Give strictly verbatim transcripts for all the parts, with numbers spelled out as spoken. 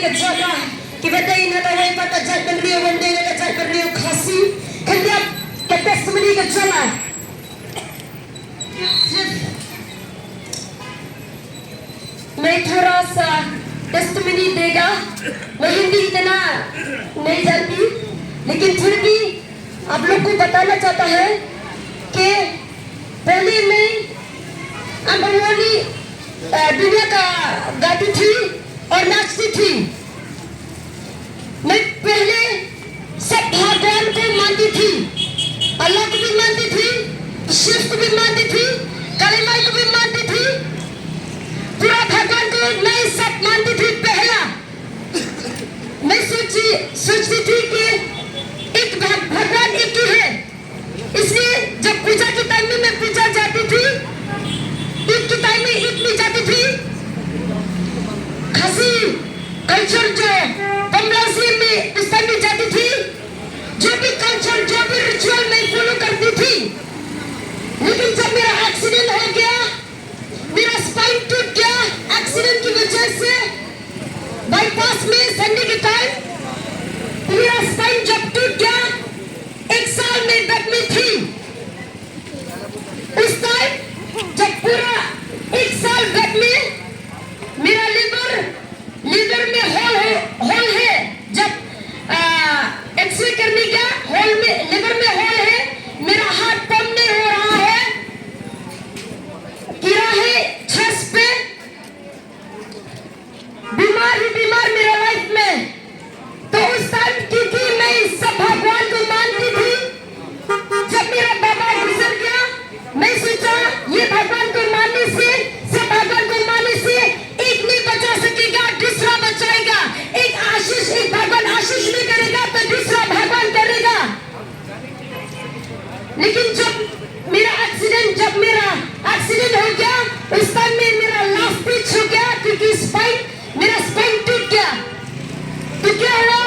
Jong nga, kiba dei na kawei pat ka jaitbynriew, ban dei na ka jaitbynriew Khasi, khyndiat ka testimony ka jong nga. मैं थोड़ा सा testimony देगा, मैं हिंदी इतना नहीं जानती, लेकिन फिर भी आप लोग को बताना चाहता है कि पहले मैं अम्बरवाली, अ, दुनिया का गाती थी और नाचती थी। मैं पहले सब भगवान को मानती थी, अल्लाह को भी मानती थी, शिव को भी मानती थी, काली माई को भी मानती थी। पूरा भगवान को मैं सब मानती थी। पहला मैं सोची, सोचती थी कि एक भग-, भगवान एक ही है, इसलिए जब पूजा के टाइम में मैं पूजा जाती थी, ईद के टाइम में ईद में जाती थी, खासी कल्चर जो पमलासी में उस टाइम में जाती थी, जो भी कल्चर, जो भी रिचुअल मैं फॉलो करती थी। लेकिन जब मेरा एक्सीडेंट हो गया, मेरा स्पाइन टूट गया एक्सीडेंट की वजह से, बाईपास में संडे के टाइम मेरा स्पाइन जब टूट गया, एक साल मैं बेड में थी। उस टाइम जब पूरा एक साल बेड में, मेरा लिवर, लिवर में होल है, होल है। जब एक्सरे करने गया, होल में, लिवर में होल है, मेरा हार्ट पंप नहीं हो रहा है, गिरा है छत पे, बीमार ही बीमार मेरा लाइफ में। तो उस टाइम, क्योंकि मैं सब भगवान को मानती थी, जब मेरा बाबा गुजर गया, मैं सोचा, ये भगवान को मानने से, सब भगवान को मानने से एक नहीं बचा सकेगा, दूसरा बचाएगा। एक आशीष, एक भगवान आशीष में करेगा तो दूसरा भगवान करेगा। लेकिन जब मेरा एक्सीडेंट, जब मेरा एक्सीडेंट हो गया, उस टाइम में मेरा लास्ट स्पीच हो गया, क्योंकि स्पाइन, मेरा स्पाइन टूट गया। तो क्या हुआ,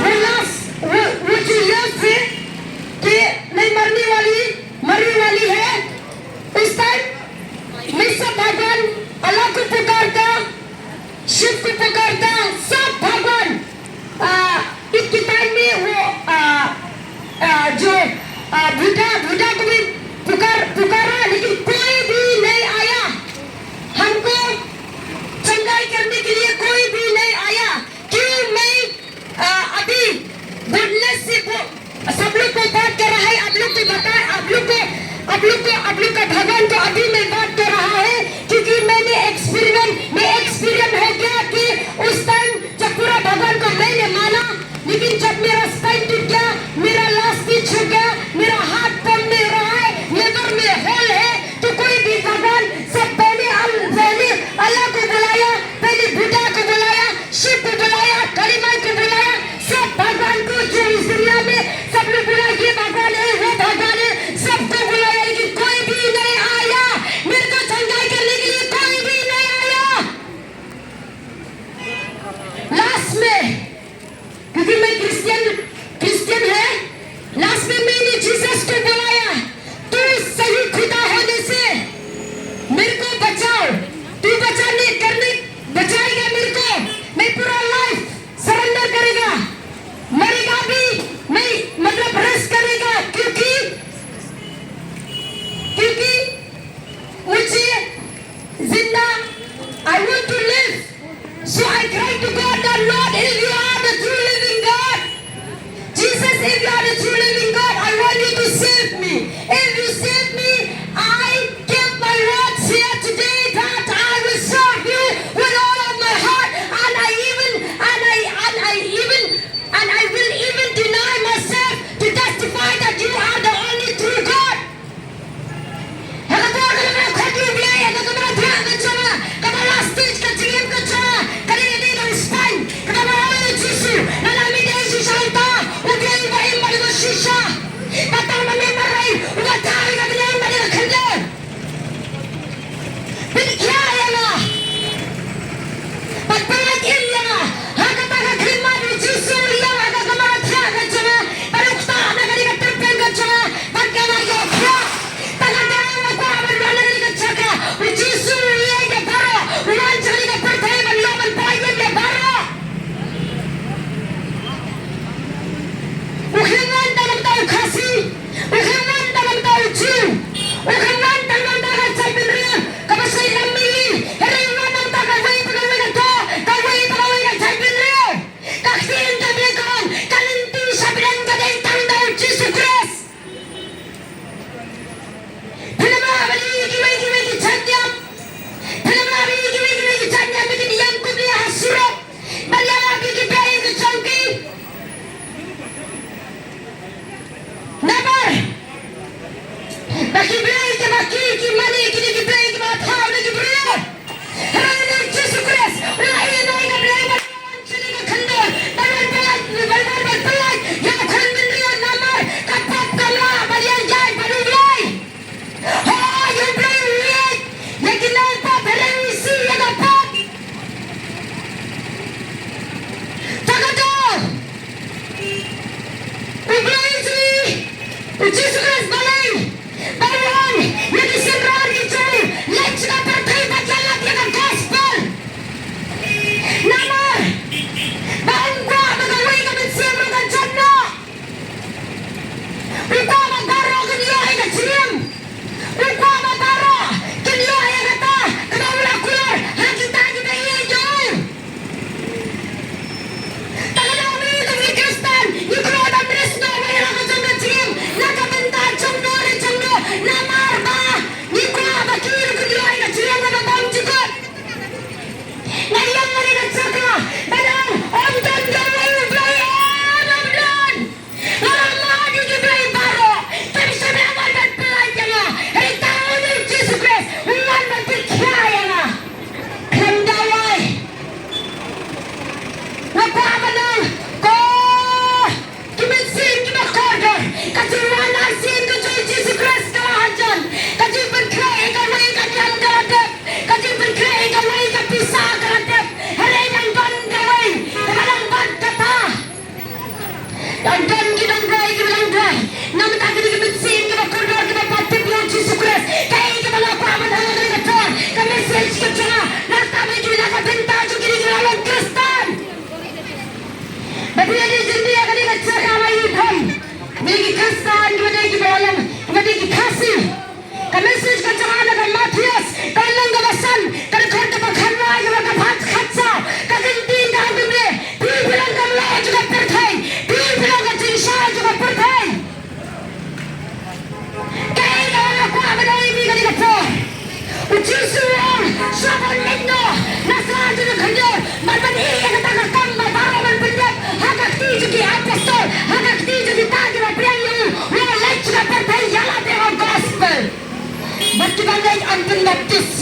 वो लास्ट, वो, वो जो यस है कि नहीं मरने वाली, मरने वाली है, उस टाइम मैं सब भगवान अल्लाह को पुकारता, शिव को पुकारता, सब भगवान, आ, इस किताब में वो, आ, आ, जो, आ, बुद्धा, बुद्धा को भी पुकार, पुकारा, लेकिन कोई भी नहीं आया। हमको चंगाई करने के लिए कोई भी नहीं आया। क्यों मैं, आ, अभी बोलने से वो सब लोग को बात कर रहा है, आप लोग को बता, आप लोग को, आप लोग को, आप लोग का भगवान को अभी मैं बात कर रहा है, क्योंकि मैंने एक्सपीरियंस, मैं एक्सपीरियंस हो गया कि उस टाइम जब पूरा भगवान को मैंने माना, लेकिन जब मेरा स्पाइन टूट गया, मेरा लास्ट स्पीच हो गया, मेरा हार्ट पंप नहीं रहा है, लिवर में होल है, तो कोई भी भगवान, सब पहले अल-, पहले अल्लाह को बुलाया, पहले बुद्धा को बुलाया, शिव को बुलाया, काली माई को बुलाया, सब भगवान को जो इस दुनिया में सब लोग बुलाया, ये भगवान है, वो भगवान है, सबको बुलाया, लेकिन कोई भी नहीं आया। मेरे को चंगाई करने के लिए कोई भी नहीं आया। लास्ट में, क्योंकि मैं क्रिश्चियन, क्रिश्चियन है, लास्ट में मैंने जीसस को बुलाया, तू सही खुदा होने से मेरे को बचाओ, तू बचाने, करने, बचाएगा मेरे को, मैं पूरा लाइफ सरेंडर करेगा, मरेगा भी, मैं मतलब रेस्ट करेगा, क्योंकि, क्योंकि मुझे जिंदा, I want to live. So I cried to God that, Lord, if you are the true living God, Jesus, if you are the true living God, I want you to save me. If you save me, I give my words here today that I will serve you with all of my heart, and I even, and I, and I even, and I will even deny myself to testify that you are the only true God. Ha ka por kaba nga khot ïa U Blei, ha kaba nga thiah ka jong nga, kaba last stage ka jingim ka jong nga, ka dei, ka dei ka spine, kaba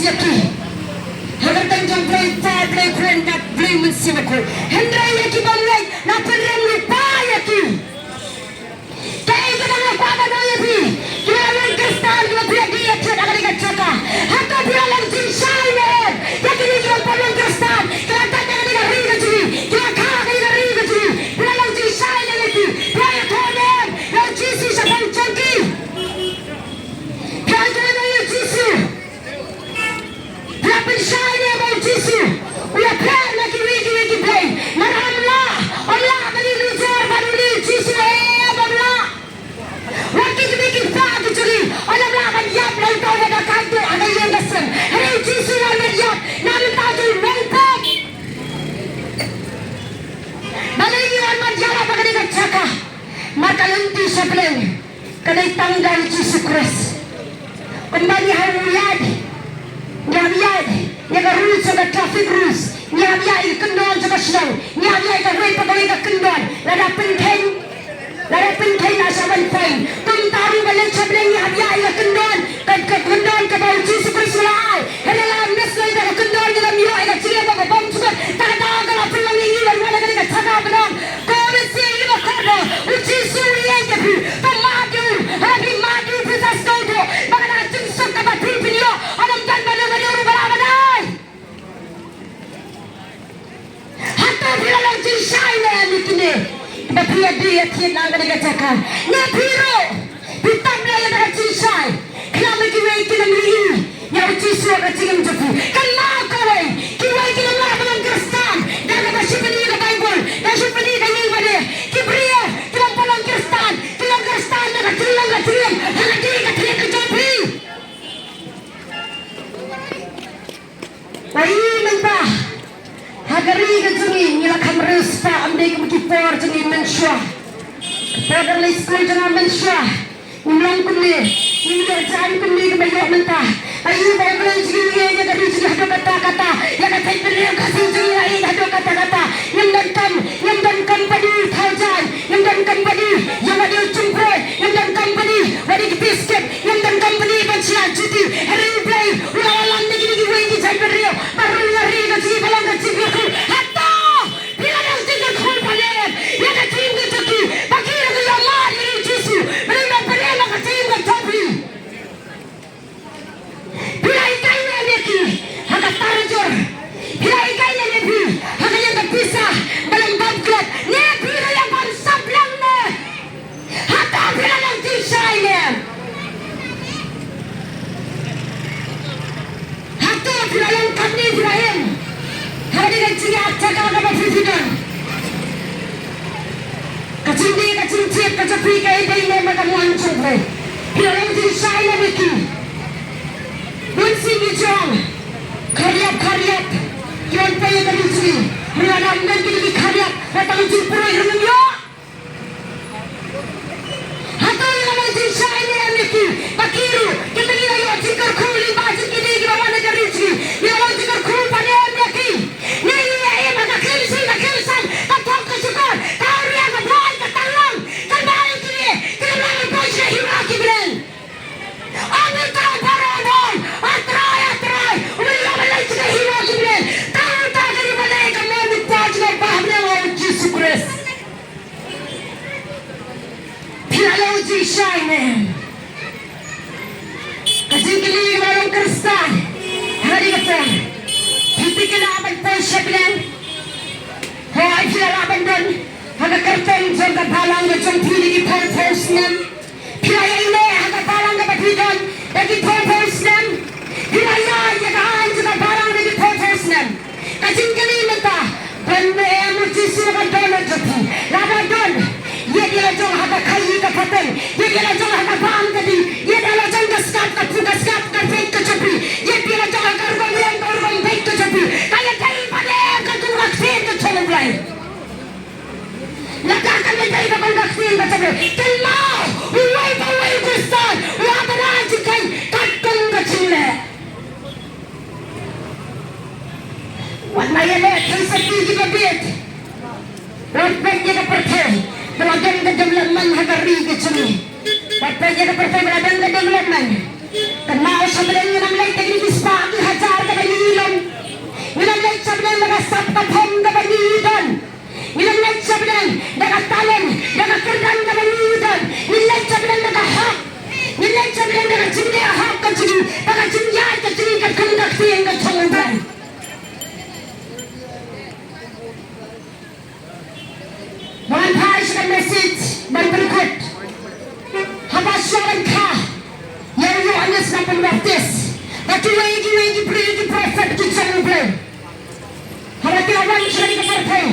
ïa ki. Ha ka kyrteng jong U Blei Kpa, U Blei Khun bad U Blei Mynsiem Bakhuid. Hynrei ïa ki bym ngeit, nga pynrem lypa ïa ki. Kaei kaba nga kwah ban ong ïa phi, kiba long Khristan, kiba phi ïa dih ïa thied ha kane ka jaka, hato phi la long jingshai ne em ïa kine kiba ym pat long Khristan, kiba dang ha kane ka ri ka jong ngi, kiba kha ha kane ka ri ka jong ngi? Phi la long jingshai ne em ïa ki? Phi la ïathuh ne em ïa U Jisu shaphang jong ki? Phi la ïathuh ne em ïa U Jisu? Phi la pynshai ne em ba U Jisu u ïapher na kiwei kiwei ki blei? Namar ym lah, ym lah ban ïanujor bad une U Jisu, em, ym lah. Wat kine ki kpa ki jong ngi, ym lah ban ïap na uta uba da kynduh ha ka ïing ka sem. Hynrei U Jisu u wan ban ïap na bynta jong u nongpop. Balei u wan ban ïalap ha kane ka jaka? Namar ka lynti sha Blei ka dei tang da U Jisu Khrist. Kumba ngi hap ïaid, ngi hap ïaid ïa ka rules jong ka traffic rules, ngi hap ïaid ïa ka kyndon jong ka shnong, ngi hap ïaid kawei pa kawei ka kyndon. Lada pynkheiñ, lada pynkheiñ la shah ban fine. Kumta ruh ba leit sha Blei ngi hap ïaid ïa ka kyndon, ka, ka kyndon kaba U Jisu Khrist u la ai. Hynrei la miss ïa ka kyndon, ngi la ïoh ïa ka jingim kaba bymjukut. Kata ka daw ka la pynlong ïa ngi ban wan ha kane ka jaka ban ong, ko Mynsiem Bakhuid, U Jisu u ïeit ïa phi. To mad ïa u, haba phi mad ïa u phin sa sngewthuh ba kata ka jingsuk kaba phi phin ïoh, ym don ba dei, ba dei ruh ba la ba dei. Hato phi la long jingshai ne em ïa kine ba phi ïa dih ïa thied na kane ka jaka? Ne phi ruh phi tap leh ïa ka jingshai? Khnang ba kiwei kin ym ïohi ïa U Jisu ha ka jingim jong phi. Kynmaw kawei, kiwei kim lah ban long Khristan da kaba shu pyni ka Baibl, da shu pyni ka ïing ba dei. Ki briew kim lah ban long Khristan, ki long Khristan da ka jinglong ka jingim ha ka dei ka thied ka jong phi. Ba ïa mynta ha ka ri ka jong ngi, ngi la kham riewspah, ym dei kum ki por jong ngi mynshuwa. Por dang leit skul jong nga mynshuwa, ngim long kumne, ngim ïoh jaiñ kumne kumba ïoh mynta. Ba ïa ba U Blei jong ngi u ïeit ïa ka ri jong ngi haduh katta katta, ïa ka jaitbynriew Khasi jong ngi u ïeit haduh katta katta. Ngim donkam, ngim donkam padi thaw jaiñ, ngim donkam padi ïa wat ïa u jingpyrshah, ngim donkam padi wat ïa ki biscuit, ngim donkam padi ban shna juti. Hynrei U Blei u la wallam ïa kine kiwei ki jaitbynriew ba rung ïa ri ka jong ngi ba long ka jingkyrkhu. Hato phi la long jingkyrkhu pat ne em ïa ka jingim ka jong ki, ba ki ruh ki ïoh mad ïa U Jisu, ba ïoh pynrem ïa ka jingim ka jong phi? Phi la hikai ne em ïa ki ha ka tarjur? Phi la hikai ne em ïa phi ha ka ïing ka pisa ba lam bam klet? Ne phi ruh ïa bam sap lang ne? Hato phi la long jingshai ne em? Hato phi la long katne phi la im ha kane ka jingïaid jaka kaba phi phi don? Ka jingdih ka jingthied ka jong phi ka dei ne em ha ka mon jong phi? Phi la long jingshai ne em ïa ki? Bun sien ngi jong khariat khariat ki wan poi ïa ka ri jong ngi. Hynrei lada ym don kine ki khariat, la tang jingpyrshah ruh ngim ïoh. Hato ngi la long jingshai ne em ïa ki? Ba ki ruh kita ngi la ïoh jingkyrkhu lyngba jong kine kiba wan na ka ri jong ngi. Ngi la long jingkyrkhu pat ne em ïa ki? Ne ngi ïa im ha ka khyllipsngi ka khyllipsngi, ka thok ka shukor, ka awria ka bhoi ka tang long, ka bha ïa kine kiba wan ban poi sha ka hima ki bneng. Ong ïa uta u baroh u ong, A Trai, A Trai, uba ïoh ban leit sha ka hima ki bneng, tang uta ka dei uba leh ka mon u Kpa jong u Kpa, u Jisu Khrist. Phi la long jingshai ne em? Ka jingkylli kaba long Khristan ha kane ka por. Phi tip phi lah ban poi sha bneng? Hooid, phi la lah ban don ha ka kyrteng jong ka balang ka jong phi da ki phew phew snem. Phi la ïaineh ha ka balang kaba phi don da ki phew phew snem? Phi la ïaid ïa ka aiñ jong ka balang da ki phew phew snem? Ka jingkylli mynta, don ne em U Jisu ha ka dohnud jong phi? Lada don, ïa ïa la jong ha ka khaii ka pateng, ïa ïa la jong ha ka bam ka dih, ïa ïa la jong ka skap ka phu ka skap ka peit ka jong phi, ïa ïa la jong ha ka rukom riam ka rukom beit ka jong phi. Ka ïadei pat ne em katkum ka ktien ka jong U Blei? Lada kam ïadei katkum ka ktien ka jong U Blei, kynmaw, uwei pa uwei u Khristan u hap ban ai jingkheiñ katkum ka jingleh. Wat la ïaleh thylliej kiba bieit. Wat peit ïa ka pyrthei ba la don ka development ha ka ri ka jong ngi. Wat peit ïa ka pyrthei ba la don ka development. Kynmaw sha bneng, ngin ym leit da kine ki spah ki hajar kaba ngi lum. Ngin ym leit sha bneng da ka sap ka thong kaba ngi don. Ngin ym leit sha bneng da ka talent, da ka kyrdan kaba ngi don. Ngin leit sha bneng da ka hok. Ngin leit sha bneng da ka jingleh hok ka jong ngi, da ka jingïaid ka jong ngi katkum ka ktien ka jong U Blei. Ba ngan phai sha ka message ban pynkut. Haba shu wan kha ïa u Ïoannis Nongpynbaptis bad kiwei kiwei ki briew ki prophet ki jong U Blei, haba ki la wan sha ka pyrthei,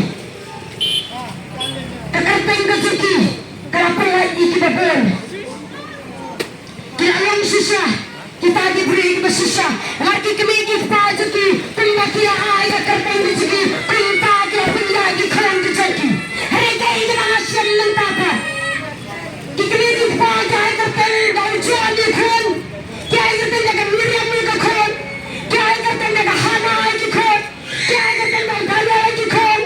ka kyrteng ka jong ki ka la pynlait ïa kiba bun. Ki la long shisha kita ki briew kiba shisha. Namar ki kmie ki kpa jong ki, kumba ki la ai ka kyrteng ka jong ki, kumta ki la pynïaid ki khun ki jong ki. Hynrei kaei kaba nga shem mynta pat, ki kmie ki kpa ki ai kyrteng da u John ïakhun, ki ai kyrteng da ka Miriam ïa ka khun, ki ai kyrteng da ka Hana ïa ki khun. Ki ai kyrteng da u Daniel ïa ki khun.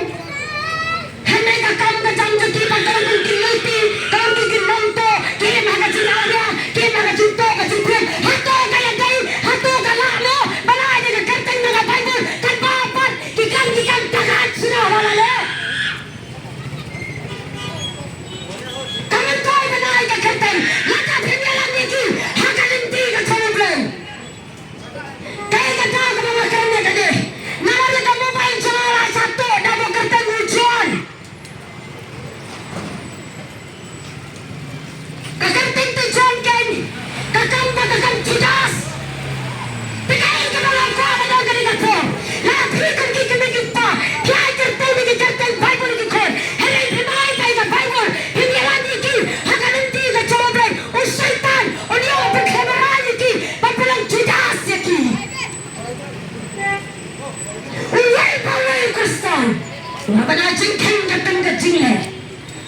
Hynrei ka kam ka jam jong ki ba ka long kum ki lynti, ka long kum ki nongtuh, ki im ha ka jingawria, ki im ha ka jingtuh ka jingpynim. Hato ka ïadei, hato ka lah mo ba la ai ka kyrteng na ka Baibl? Katba pat ki kam ki kam, ta ka shisha ba la leh. Ka myntoi ban ai ka kyrteng, lada phim ïalam ïa ki ha ka lynti ka jong U Blei. Kaei kata kaba nga kren ïa kane? Namar ïa ka mobile jong nga la sah tuh da ka kyrteng u John. Ka kyrteng te John keiñ ka kam ba ka kam Judas. Te kaei kaba nga kwah ba don kane ka por, lada phi kum ki kmie ki kpa phi ai kyrteng ïa ki kyrteng Baibl ïa ki khun, hynrei phim ai ïa ka Baibl, phim ïalam ïa ki ha ka lynti ka jong U Blei, u Soitan un ïoh ban khlem rai ïa ki ban pynlong Judas ïa ki. Uwei pa uwei u Khristan, wat ban ai jingkheiñ katkum ka jingleh.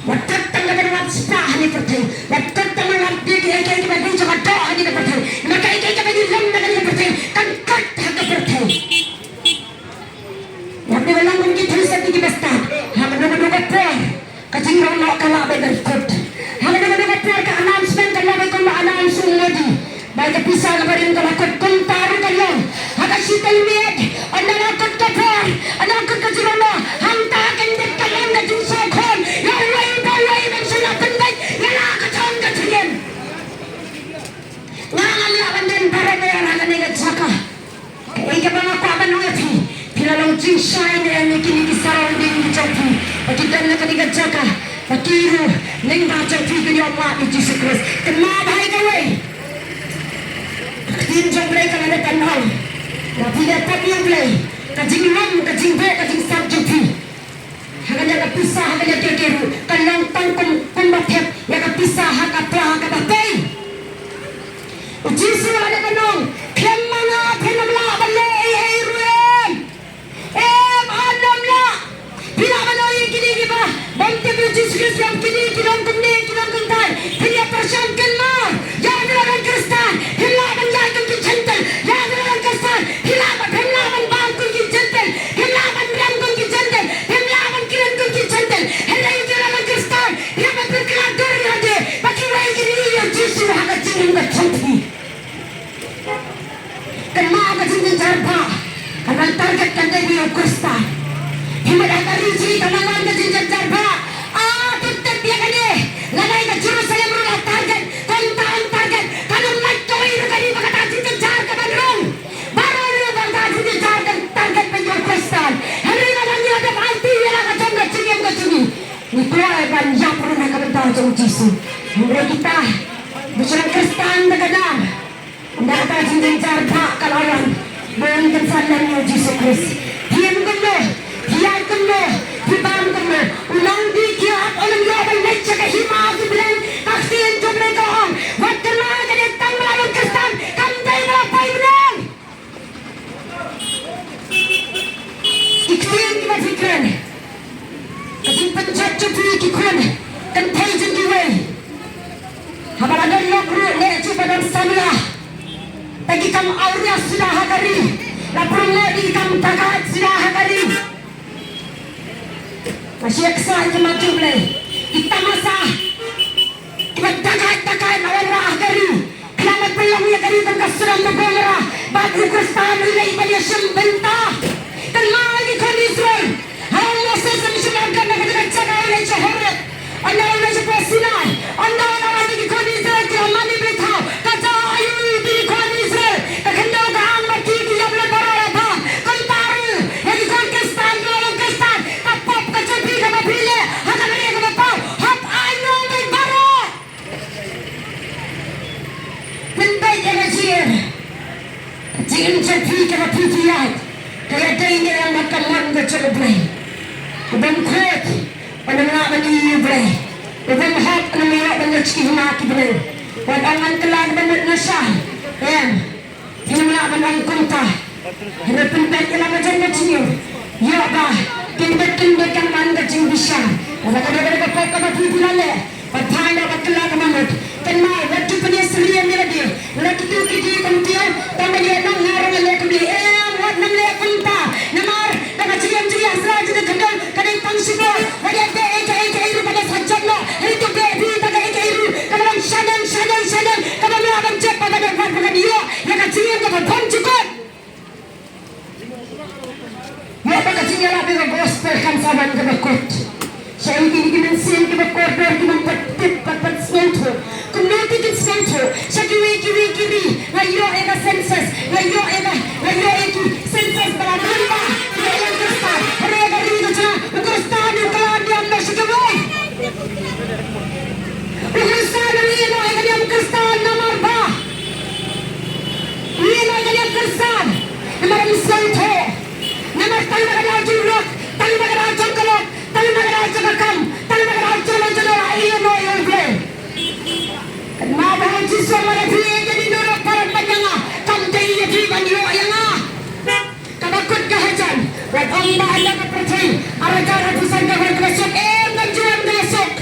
Wat kut tang ban wad spah ha kane ka pyrthei. Wat kut tang ban wad biang kiei kiei kiba dei jong ka doh ha kane ka pyrthei. Namar kaei kaei kaba ngi lum na kane ka pyrthei kan kut ha ka pyrthei. Wat dei ban long kum ki thylliej kiba stad. Ha kano kano ka por ka jingrong noh ka lah ban kut. Ha kano kano ka por ka announcement ka lah ban kum ba announce u Modi. Ba ïa ka pisa kaba rim ka la kut, kumta ruh ka long ha ka shiteng miet. Ynda la kut ka por, ynda la kut ka jingrong noh, hangta kan dep ka long ka jingsngewkhia ïa uwei pa uwei ban shu la pynbeit ïa la ka jong ka jingim. Nga nga la wan dang baroh ïa la kane ka jaka. Kaei kaba nga kwah ban ong ïa phi, phi la long jingshai ne em ïa kine ki surrounding ki jong phi ba ki don na kane ka jaka, ba ki ruh lyngba jong phi kin ïoh mad ïa u Jisu Khrist. Kynmaw bha ïa kawei, ka ktien jong U Blei ka la dep ban ong, lada phi leh pat ïa U Blei, ka jinglong, ka jingbuh, ka jingsat jong phi ha kane ka pisa, ha kane ka kyrkieh ruh kan long tang kum, kumba thep ïa ka pisa ha ka pla kaba pei. U Jisu u la dep ban ong, khlem ma nga phin ym lah ban leh ei ei ruh em. Em, ym lah. Phi lah ban ong ïa kine kiba bym tip ïa u Jisu Khrist, ïa kine ki long kumne, ki long kumtai. Phin ïa pyrshang, kynmaw, ïa phi la long Khristan, phim lah ban ïaid kum ki Jentil. Ïa phi la long Khristan, phi lah ban, phim lah ban bam kum ki Jentil, phim lah ban rem kum ki Jentil, phim lah ban kren kum ki Jentil. Hynrei ïa phi la long Khristan, ïa ba phi khlad dur ïa lade ba kiwei kin ïohi ïa u Jisu ha ka jingim ka jong phi. Kynmaw, ka jingjynjar ba kan wan target kan dei ïa u Khristan. Hi mut ha ka ri jong ngi ka wan wan ka jingjynjar ba, ah, tip tip ïa kane. Lada ïa ka Jerusalem ruh la target, kumta un target, kan ym lait kawei ruh ka ri ba kata jingjynjar ka ban rung. Baroh ruh ba kata jingjynjar kan target ba ïa u Khristan. Hynrei lada ngi la dep aiti ïa la ka jong ka jingim ka jong ngi, ngi kwah ban ïap ruh na ka bynta jong u Jisu. Hynrei kita ba shu long Khristan da ka dang Ynda kata ka jingjynjar ba ka la wan, bun kin sa lem ïa u Jisu Khrist. Phi im kumno, phi ïaid kumno, phi bam kumno, u nongdie kiad um ïoh ban leit sha ka hima ki bneng. Ka ktien jong U Blei ka ong, wat kynmaw, ka dei tang ba la long Khristan, kam dei ba la poi bneng. Ki ktien kiba phi kren, ka jingpynjot jong phi ki khun, kynthei jong kiwei. Haba la don lok ruh, leh jubab don samla. Te ki kam awria suda ha ka ri. La promote ïa ki kam dakaid suda ha ka ri. Nga shu ïa ksai ki mat U Blei. Ki tamasa, kiba dakaid dakaid la wanrah ha ka ri. Khlem pynlong ïa ka ri kum ka Sodom bad Gomorrah, bad u Khristan u leit ban ïashim bynta. Kynmaw ïa ki khun Israel. Ha u Moses un shim ïa ka jaka u leit sha Horeb. Ynda u leit sha Sinai. Ynda u leit sha ki khun Israel ki la mane bynta. Ka jaka aïu ïa ki khun Israel. Ka khyndew ka ang bad ki ki ïap lut baroh la bha. Kumta ruh ïa ki khun Khristan ki la long Khristan. Ka pop ka jong phi kaba phi leh ha ka ri kaba paw. Hap ai nong bad baroh. Pynbeit ïa ka jingim. Ka jingim jong phi kaba phi ïaid ka ïadei ne em bad ka mon ka jong U Blei. U bym khuid, u nym lah ban ïohi ïa U Blei. U bym hok, u nym lah ban ïoh ki hima ki bneng. Wat ong ngan kylla kaba mut nga shai. Em. Phin ym lah ban ong kumta. Hynrei pynbeit ïa la ka jong ka jingim. Ïoh ba kin beit kin beit kan man ka jingbishar. Ïa la ka dei ka pop kaba phi phi la leh. Bad phai noh bad kylla kaba mut. Kynmaw wat ju pynïasyriem ïa lade. La kito kito kumta. Tang ba ïa nang nga ruh nga leh kumne. Em, wat nang leh kumta. Namar da ka jingim jingïasyriem jingïakhyndew. Ka dei tang shibun, wat ïa beh ïa kaei kaei ruh kaba sa jop noh. Hynrei to beh phi ïa kaei kaei ruh kaba long shaneng shaneng shaneng kaba ym lah ban jop, ba ka dei wat ba kan ïoh ïa ka jingim kaba bymjukut. Ïoh ba ka jingïalam ïa ka gospel kan sa wan kaba kut. Sha ïa kine ki mynsiem kiba kordor, ki bym pat tip pat pat sngewthuh. Kumno te kin sngewthuh? Sha kiwei kiwei ki ri nga ïoh ïa ka census, nga ïoh ïa ka, nga ïoh ïa ki census ba la run ba ki ïa ïa Khristan. Hynrei ka ri ka jong nga u Khristan u khlad ïa nga sha kiwei. U Khristan u ïeh noh ïa ka niam Khristan namar ba u ïeh noh ïa ka niam Khristan namar um sngewthuh. Namar tang na ka daw jong lok, tang na ka daw jong ka lok, tang na ka daw jong ka kam, tang na ka daw jong ka jong ka ïeh noh ïa U Blei. Kynmaw ba u Jisu u ong ïa phi, ïa ki nurok parat ban ïa nga, kam dei ïa phi ban ïoh ïa nga. Kaba kut ka hajan, wat ong ba ha ïa ka pyrthei ar hajar arphew san ka hor kaba suk, em, ngam ju wan kaba suk.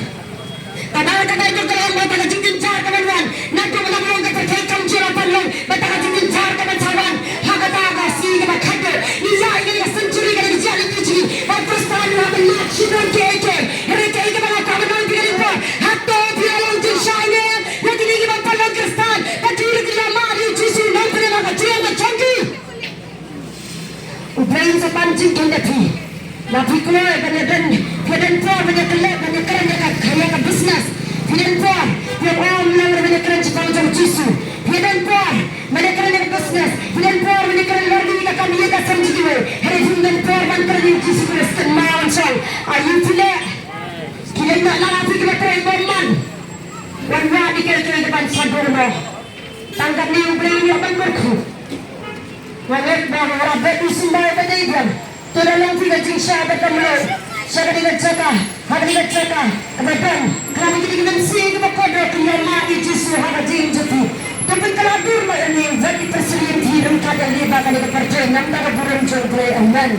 Kaba ka dei ka ong ba ta ka jingjynjar ka ban wan, naduh ba la long ka pyrthei kam ju la pynlong ba ta ka jingjynjar ka ban sa wan. Ha kata ka sngi kaba khatduh ngi ïa ïa ka century ka dei ka jia lynti jong ngi. Ba Khristan ïa ban lak shibun kiei kiei. Hynrei kaei kaba nga kwah ban ong ïa phi ka dei ba hato phi la long jingshai ne em ïa kine kiba pynlong Khristan? Ba ki ruh ki la mad ïa u Jisu nongpynim ha ka jingim ka jong ki. U Blei un sa pan jingkyrkhu ïa phi. La phi kloi ban ïa don, phi don por ban ïa klet, ban ïa kren ïa ka, ïa ka business. Phi don por, phi ong ym long re ban ïa kren shaphang jong u Jisu. Phi don por ban ïa kren ïa ka business. Phi don por ban ïa kren lor ïa ka kam ïa ka sem jong kiwei. Hynrei phim don por ban kren ïa u Jisu Khrist. Kynmaw, wan shong. Aïu phi leh? Ki leh na la phi kiba trei bymman. Wan wad ïa kiei kiei kiban sa dur mo. Tang katne U Blei un ïoh ban kyrkhu. Nga ngeit ba nga la beh u symbai ba dei biang. To da long phi ka jingshai ba ka mlong sha kane ka jaka, ha kane ka jaka kaba don, kynmaw ïa kine ki mynsiem kiba kordor ki ïa mad ïa u Jisu ha ka jingim jong phi. To pynkylla dur noh ïa une, wat ïa pyrsyriem phi ryngkat ïa lade ba kane ka pyrthei, namar ka burom jong U Blei. Amen.